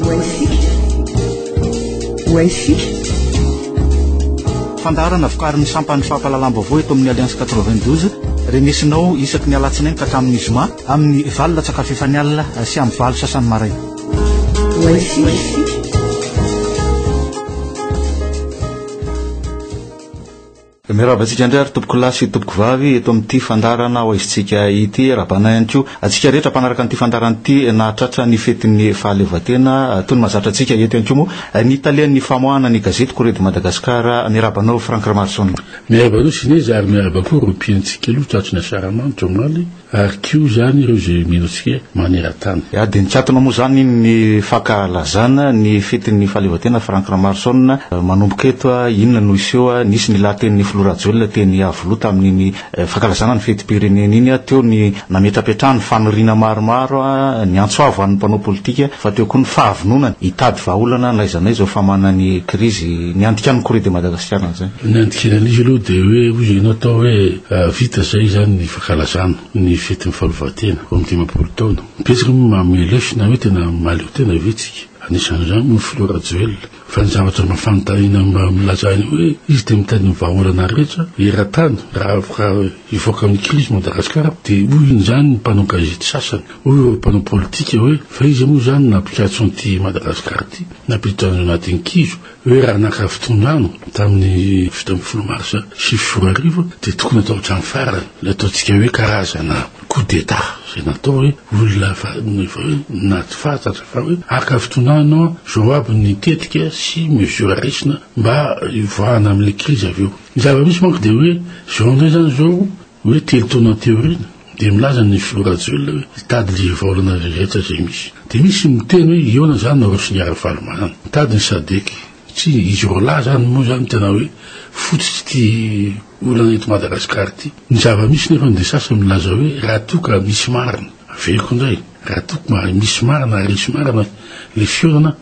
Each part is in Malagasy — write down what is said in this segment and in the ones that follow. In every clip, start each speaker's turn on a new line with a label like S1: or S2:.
S1: Ho Ho
S2: Fandaharana vokarin'ny sampan'ny fampahalalam-baovao eto amin'ny Alliance 92, renesinao isaky ny alatsinainy ka hatramin'ny zoma amin'ny valo latsaka fahefany alina sy amin'ny valo sasany maraina.
S1: Ho
S2: Miarahaba antsika indray ary tompokolahy sy tompokovavy eto amin'ity fandaharana ho aizintsika ity. Arahabana ihany koa antsika rehetra mpanaraka an'ity fandaharana ity nahatratra ny fetin'ny fahaleovantena. Toy ny mahazatra antsika eto ihany koa moa ny talehan'ny famoahana ny gazety Courrier de Madagascar. Miarahaba anao Franck Ramaroson.
S3: Miarahaba anao Sineza ary miarahaba koa ireo mpihaino-tsika aloha tratry ny asaramanitra omaly. Ary koa izany ireo izay mino antsika maneran-tany.
S2: Ya, dia nikatona moa izany ny fankalazana ny fetin'ny fahaleovantena Franck Ramaroson. Manomboka eto, inona no hiseho? Nisy ny lahatenin'ny filoha Rajoelina teny Iavoloha tamin'iny fankalazana ny fetim-pirenena iny. Teo ny nametrapetrahany faniriana maromaro, ny antso avo an'ny mpanao politika, fa teo koa ny fahavononany hitady vahaolana n'aiza n'aiza ho famahana ny krizy. Ny andikan'ny Courrier de Madagascar an'izay.
S3: Ny andikana an'izy aloha dia hoe hoy ianao atao hoe vita izay izany ny fankalazana ny fetin'ny fahaleovantena 52 taona. Betsaka moa manome lesona hoe tena mahaleo tena ve tsika? Anisan'izany moa ny filoha Rajoelina. Fa ny zavatra mba fanontaniana mba milaza ahy hoe izy dia mitady ny vahaolana rehetra eran-tany raha afaka hivoaka amin'ny krizy Madagasikara dia hoy izany ny mpanao gazety sasany, hoy ireo mpanao politika hoe fa iza moa izany nampikatso an'ity Madagasikara ity, nampiditra azy ao anatin'ny kizo? Hoe raha naka fitondrana tamin'ny 17 marsa 2009 dia tokony atao hatramin'ny farany ilay ataontsika hoe karazana coup d'état izay natao hoe olona efa hoe nahafantatra fa hoe haka fitondrana izao aby ny tetika sy mesure raisina mba hivoahana amin'ilay crise avy eo. Ny zava-misy manko dia hoe izao indray izany izao Hoe telo taona aty aoriana dia milaza ny filoha Rajoelina hoe hitady le vahaolana rehetra izay misy. Dia misy miteny hoe hihaona izany nareo sy ny Ravalomanana. Mitady ny Sadec. Satria izy roalahy izany moa izany tena hoe fototr'ity olana eto Madagasikara ity. Ny zava-misy nefa dia sasany milaza hoe raha toa ka misy marina, averiko indray, raha toa ka misy marina ary hisy marina le fihaonana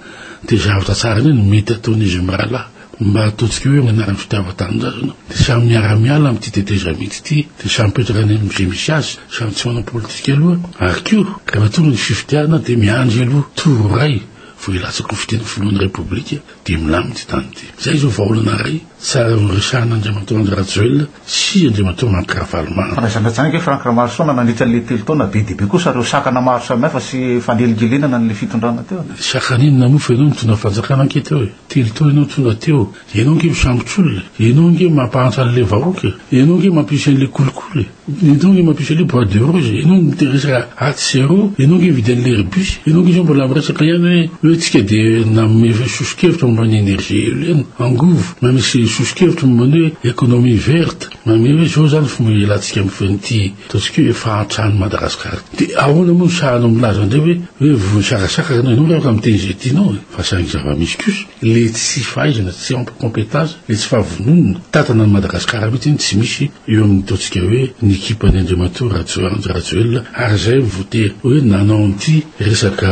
S3: dia zavatra tsara indray no mety ataon'izy mirahalahy. Mba ataontsika hoe amin'ny anaran'ny fitiavan-tanindrazana dia samy miara-miala amin'ity tetezamita ity, dia samy mipetraka any amin'izay misy azy, samy tsy manao politika aloha, ary koa rehefa tonga ny fifidianana dia miandry aloha tour iray vao hilatsaka ho fidian'ny filohan'ny Repoblika dia milamina ity tany ity. Izay izao vahaolana iray tsara horesahana Andriamatoa Andry Rajoelina sy Andriamatoa Marc Ravalomanana.
S2: Fa na izany na izany ange Franck Ramaroson nandritra an'ilay telo taona be dia be kosa ireo sakana maro samihafa sy fanelingelenana an'ilay fitondrana teo.
S3: Sakana inona moa fa ianao nitondra fanjakana ange teo e. Telo taona ianao tonga teo, ianao ange misambotr'olona e, ianao ange mampahantra an'ilay vahoaka e, ianao ange mampisy an'ilay kolikoly e, ianao ange mampisy an'ilay bois de rose, ianao miresaka atsy sy aroa, ianao ange mividy an'ilay Airbus, ianao ange izao mbola miresaka ihany hoe hoe tsika dia nanome soso-kevitra momba ny énergie éolienne, angovo, manome soso-kevitra momba ny hoe économie verte, manome hoe izao izany fomba hialantsika amin'ity ataontsika hoe fahantran'i Madagasikara ity. Dia ahoana moa no sahanao milaza indray hoe hoe vonisakasaka ianao, ianao afaka miteny izay tianao e. Fa saingy zava-misy kosa, le tsy fahaizana, tsy ampy compétence, le tsy fahavononana hitantana an'i Madagasikara mihitsy iny tsy misy eo amin'ny ataontsika hoe ny ekipan'i Andriamatoa Rajo Andry Rajoelina ary izay no voatery hoe nanao an'ity resaka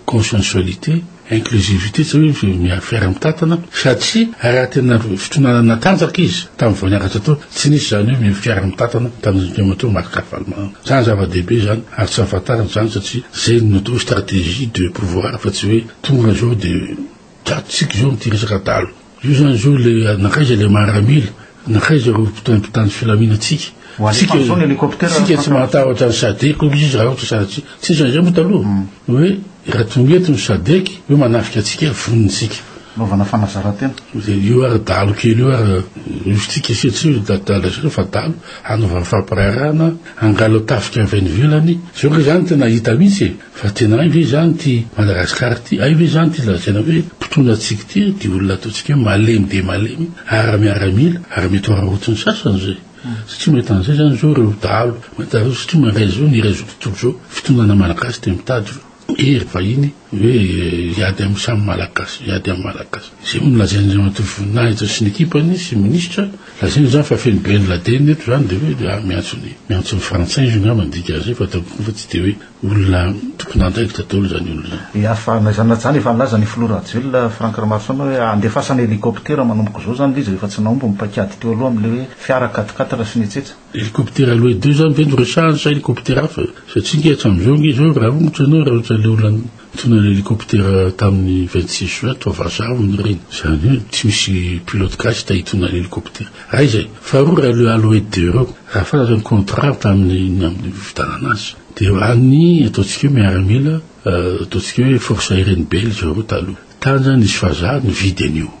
S3: consensualité, inclusivité tsy hoe miara-mitantana satria raha tena fitondrana natanjaka izy tamin'ny vao niakatra teo tsy nisy izany hoe miara-mitantana tamin'Andriamatoa Marc Ravalomanana. Izany zava-dehibe izany ary tsy ahafantarana izany satria izay no atao hoe stratégie de pouvoir fa tsy hoe tonga izao dia tratrintsika izao amin'ity resaka dahalo. Io izany izao ilay nankaiza ilay maramila, nankaiza ireo mpitandro filaminantsika.
S2: Tsika
S3: tsika tsy mahatahotra ny Sadec hoy izy raha ohatra sanatria. Tsy nisy an'izay moa taloha hoe raha tonga eto ny Sadec hoe manafika antsika vonona isika.
S2: Anaovana fanazaran-tena.
S3: Dia io ary dahalo kely io ary io tsika sy tsy dahalo fa dahalo hanaovana fampiraharahana hangalo tafika avy any ivelany. Zao nge zany tena hita mihitsy e! Fa tena hay ve izany ity Madagascar ity, hay ve izany ity lazaina hoe mpitondra antsika ity dia olona ataontsika hoe malemy dia malemy, ara miaramila, ary mety ho araraotin'ny sasany izay. Satria mahita an'izay izany izao ireo dahalo, mahita ireo satria mandray izao ny iray izao tontolo izao, fitondrana malagasy dia mitady hery vahiny hoe hiady amin'ny samy malagasy, hiady amin'ny malagasy. Izay moa no lazain'Andriamatoa Voninahitra sy ny ekipany sy ny minisitra, lazainy izany fa feno Ben Laden eto izany dia hoe miantso ny miantso ny frantsay izy angamba ny dikan'izay fa ataoko koa fa tsy dia hoe Olona tompon'andraikitra daholo izany olona izany.
S2: Ia fa na izany na izany efa nilaza ny filoha Rajoelina Franck Ramaroson hoe handefasana hélicoptère manomboka izao izany ilay izy rehefa tsy nahomby ny paikady teo aloha amin'ilay hoe fiara quatre quatre sy ny etsetra.
S3: Hélicoptère aloha deux izany ve no resahana sa hélicoptère hafa? Satria nge hatramin'izao nge izao raha ohatra ianao raha ohatra ilay olona. Nitondra ny hélicoptère tamin'ny 26 juin toa vazaha hono ireny. Izany hoe tsy misy pilote gasy ta hitondra ny hélicoptère. Ray izay. Faharoa raha le Alouette 2 ireo, raha fantatra ny contrat tamin'ny amin'ny fividianana azy dia any ataontsika hoe miaramila ataontsika hoe force aérienne belge ireo taloha. Tany izany nisy vazaha nividy an'io.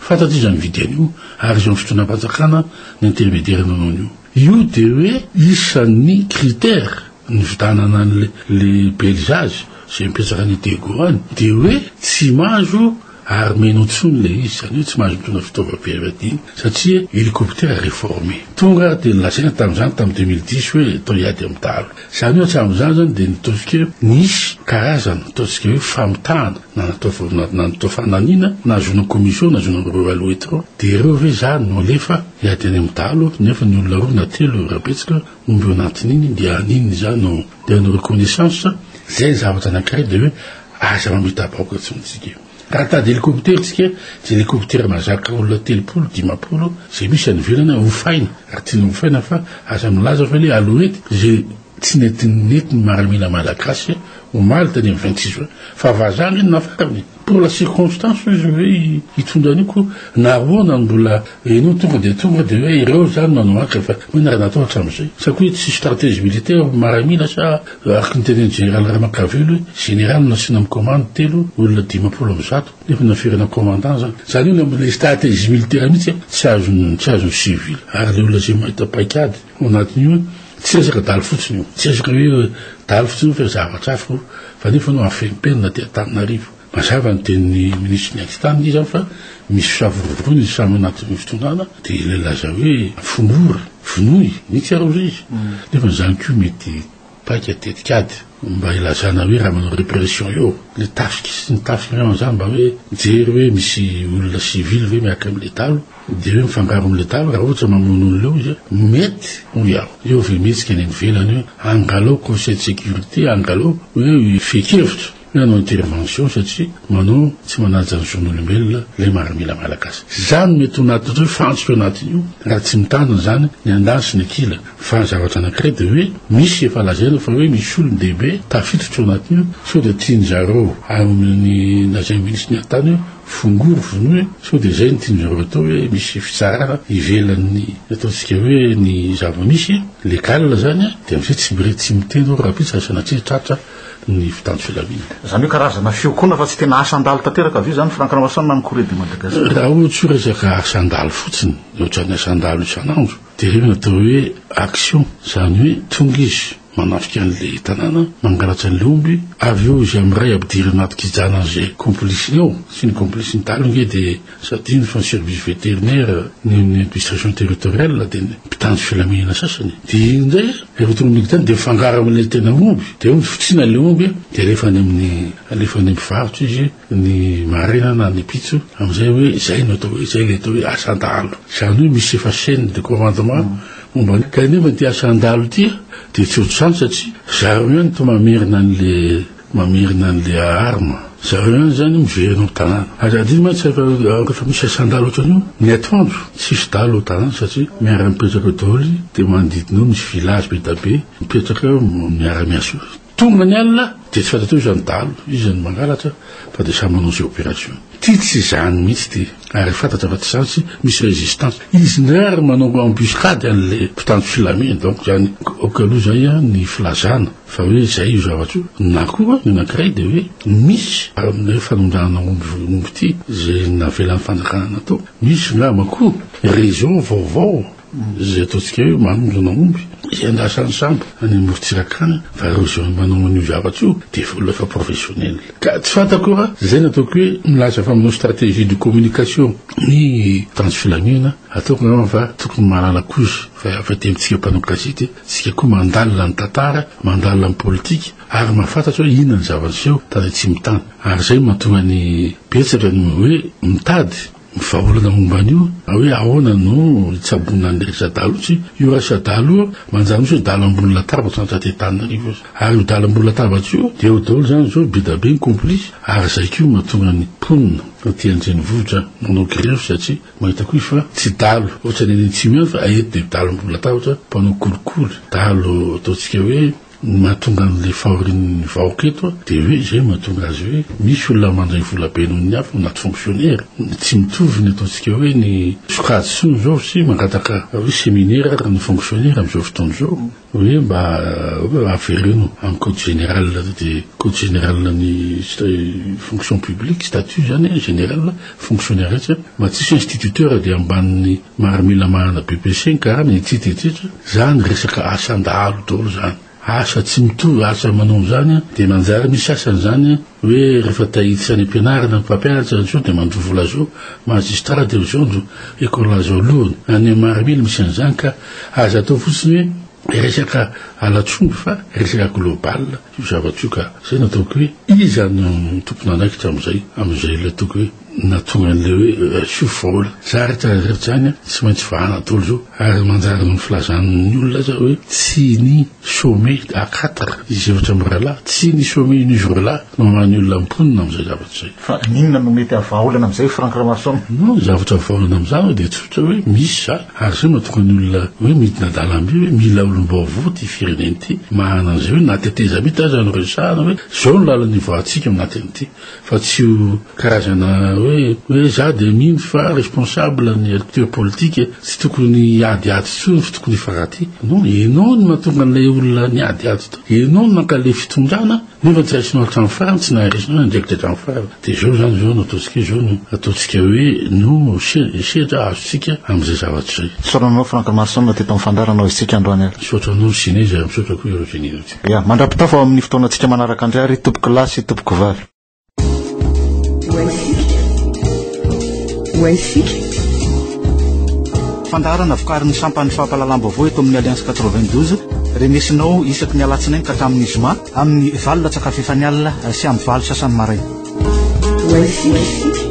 S3: Fantatra iza nividy an'io ary iza amin'ny fitondram-panjakana ny intermédiaire nanao an'io. Io dia hoe isan'ny critère nividanana an'le le belge azy izay mipetraka any Diego any dia hoe tsy mahazo armée-nao intsony ilay izy, izany hoe tsy mahazo mitondra fitaovam-piadiana satria hélicoptère réformé. Tonga ary dia nolazaina tamin'izany tamin'ny 2010 hoe atao hiady amin'ny dahalo. Izany hoe hatramin'izany izany dia nitaontsika hoe nisy karazana ataontsika hoe famitahana na natao na natao fananiana nahazoana commission nahazoana an'ireo alouette ireo dia ireo ve izany no alefa hiady any amin'ny dahalo nefa ny olona roa na telo raha betsaka omby eo anatin'iny dia haninona izany no dia hanao reconnaissance izay ny zavatra anankiray dia hoe aza mamita-bahoaka intsony tsika. Raha mitady hélicoptère tsika dia hélicoptère mahazaka olona 30, 50 izay misy any ivelany hofaina ary tiana hofaina fa aza milaza fa le alouette izay tsy nentin'ny miaramila malagasy omaly tany amin'ny 26 juin fa vazaha ange no nafarany. Pour la circonstance hoy izy hoe hitondra an'io ko na ahoana no mbola enao tonga dia tonga dia hoe ireo zany no hanao haka fa hoe na natao hatramin'izay sa koa hoe tsisy stratégie militaire maramila sa araka ny tenin'ny général Ramakavelo hoe général no nasiana amin'ny commande telo olona 150 nefa naferana commandant zany zany hoe le stratégie militaire mihitsy tsy azon'ny tsy azon'ny civil ary le olona izay mahita paikady ao anatin'io tsy resaka dalo fotsiny io tsy resaka hoe dalo fotsiny io fa zavatra hafa io fa nefa anao afenimpenina aty Antananarivo. Mazava ny tenin'ny minisitry ny atitany nge zany fa misy fisavorovoroana izy samy anatin'ny fitondrana dia ilay laza hoe fongora, vonoy, mihitsy ary ozy izy. Nefa izany koa mety paika tetikady mba hilazana hoe raha manao répression eo le tafika sy ny tafika angamba zany mba hoe mijery hoe misy olona civil ve miaraka amin'ilay dalo Dia hoe mifangaro amin'ilay dalo raha ohatra mamono olona eo izy, mety hoy aho. Eo ve mihetsika any ivelany hoe angalao conseil de sécurité, angalao hoe fehin-kevitra hoe hanao intervention satria manao tsy manaja ny zon'olombelona ilay maramila malagasy. Izany mety ho anaty hoe fantsika eo anatin'io raha tsy mitandrina izany ny andaniny sy ny ankilany. Fa ny zavatra anankiray dia hoe misy efa lazaina fa hoe misy olon-dehibe tafiditra ao anatin'io sao dia tian-jareo amin'ny lazain'ny minisitry ny atany hoe Fongory vonoy e! Sao dia izay no tian-dry zareo atao hoe misy fitsarana ivelan'ny ataontsika hoe ny zava-misy, légal izany, dia amin'izay tsy mire tsy miteny hoe rahampitso ary sanatria tratra ny mpitandro filaminana.
S2: Izany hoe karazana fiokoana fa tsy tena asan-dalo tanteraka ve izany Franck Ramaroson na ny Courrier de Madagascar?
S3: Raha ohatra hoe resaka asan-dalo fotsiny, ohatran'ny asan-dalo isan'andro, dia ireo no atao hoe action, izany hoe tonga izy, Manafika an'ilay tanàna, mangalatra an'ilay omby, avy eo izy amin'iray ampidirina anaty kijana an'izay complice-ny ao, sy ny complice-ny daholo ange dia tsy adino fa ny service vétérinaire, ny ny administration territoriale dia ny mpitandro filaminana sasany. Dia iny indray rehefa tonga amin'ny kijana dia mifangaro amin'ilay tena omby, dia eo fotsiana ilay omby dia alefa any amin'ny alefa any amin'ny mpivarotra izy ny maraina na ny ampitso amin'izay hoe izay no atao hoe izay ilay atao hoe asan-dahalo. Izany hoe misy efa chaîne de commandement Momba ny kanefa ity asan-dalo ity dia tsy ohatr'izany satria zareo ihany toa mamerina an'le mamerina an'le arme. Zareo ihany izany miverina ao tanàna. Aza adino mantsy fa rehefa misy asan-dalo ohatran'io ny atoandro tsisy dalo ao tanàna satria miara-mipetraka eo daholo dia manodidina eo misy village be dia be mipetraka eo miara-miasa eo. Tonga ny alina dia tsy fantatrao iza ny dahalo, iza ny mangalatra fa dia samy manao izay opération. Ty tsy izany mihitsy ty ary fantatra fa tsy izany sy misy résistance. Izy indray ary manao embuscade an'le mpitandro filaminana donc zany ok aloha zay ny filazana fa hoe zay io zavatra io na koa ny anankiray dia hoe misy amin'ilay fanondranana omby omby ity izay navelan'ny fanjakana natao misy ngamba koa réseau vaovao Izay ataontsika hoe manondrana omby, izay andrasan'ny sambo any amorontsiraka any, fa ireo izay manao an'io zavatra io dia efa olona efa professionnel. Ka tsy fantako raha izay no ataoko hoe milaza fa manao stratégie de communication ny mpitandro filaminana, ataoko angamba fa tokony mahalala koa izy fa avy aty amintsika mpanao gazety, isika koa mandalina ny tantara, mandalina ny politika ary mahafantatra hoe inona ny zava-niseho tany atsimo tany. Ary izay no mahatonga ny betsaka ny hoe mitady Ny vahaolana momba an'io hoe ahoana no hitsaboana an'ilay resa-dalo tsy io resa-dalo io manjary mihitsy hoe dalo ambony latabatra ny aty Antananarivo aza. Ary io dalo ambony latabatra io dia eo daholo izany izao be dia be ny complice ary izay koa mahatonga ny mponina aty an-drenivohitra manao grevy satria mahita koa izy fa tsy dalo ohatran'ny any atsimo ihany fa eto dia dalo ambony latabatra mpanao kolikoly, dalo ataontsika hoe. Ny mahatonga an'ilay fahorian'ny vahoaka eto dia hoe izay mahatonga azy hoe misy olona mandray vola be noho ny hafa anaty fonctionnaire. Tsy mitovy ny ataontsika hoe ny sokajy intsony izao satria mangataka hoe séminaire ary ny fonctionnaire amin'izao fotoana izao hoe mba hoe avereno amin'ny code général dia code général ny fonction publique statut izany général fonctionnaire rehetra mba tsisy instituteur dia ambanin'ny Maramila manana BPC ny karama etsetra etsetra, zany resaka asan-dahalo daholo zany. Asa tsy mitovy, asa manao an'izany an, dia manjary misy asany zany an, hoe rehefa ta hiditra any am-pianarana ny mpampianatra zao dia mandoa vola zao, magistrat dia zao no école azo alohany. Any amin'ny maramila misy an'izany ka aza atao fotsiny hoe resaka halatr'omby fa resaka global io zavatra io ka. Zay no ataoko hoe iza no tompon'andraikitra amin'izay, amin'izay ilay ataoko hoe. Nahatonga an'ilay hoe asio vaola. Za rehetra rehetra zany an, tsy maintsy vahana daholo zao. Ary manjary ny filazan'ny olona aza hoe tsy ny sommet à quatre izy efatra mirahalahy, tsy ny sommet ny roa lahy no mamaha ny olona mponina amin'izay zavatra izay.
S2: Fa inona no mety havahaolana amin'izay Franck Ramaroson?
S3: Non, ny zavatra vahaolana amin'izany dia tsotra hoe misy za, ary izay mahatonga ny olona hoe midina an-dalambe hoe mila olom-baovao ity firenena ity, manana an'izay hoe na tetezamita aza no resahana hoe izao no lalana ivoahantsika ao anatin'ity. Fa tsy io karazana hoe hoe za dia mino fa responsable ny acteur politique tsy tokony hiadiady intsony fa tokony hifankatia. Non, enao no mahatonga an'ilay olona niadiady tao. Enao no naka ilay fitondrana nefa tsy raisinao hatramin'ny farany, tsy naharesinao ny andraikitra hatramin'ny farany. Dia izao izany izao no ataontsika izao no ataontsika hoe no sedra azontsika amin'izay zavatra izay.
S2: Misaotra anao Franck Marson teto amin'ny fandaharana ho isika androany ary.
S3: Misaotra anao Ginez ary misaotra koa ireo Ginez.
S2: Ya, mandra-pitafa ao amin'ny fotoanantsika manaraka indray ary tompokolahy sy tompokovavy.
S1: Ho antsika.
S2: Fandaharana vokarin'ny sampan'ny fampahalalam-baovao eto amin'ny Alliance 92, renesinao isaky ny alatsinainy ka hatramin'ny zoma amin'ny valo latsaka fahefany alina sy amin'ny valo sasany maraina.
S1: Ho antsika.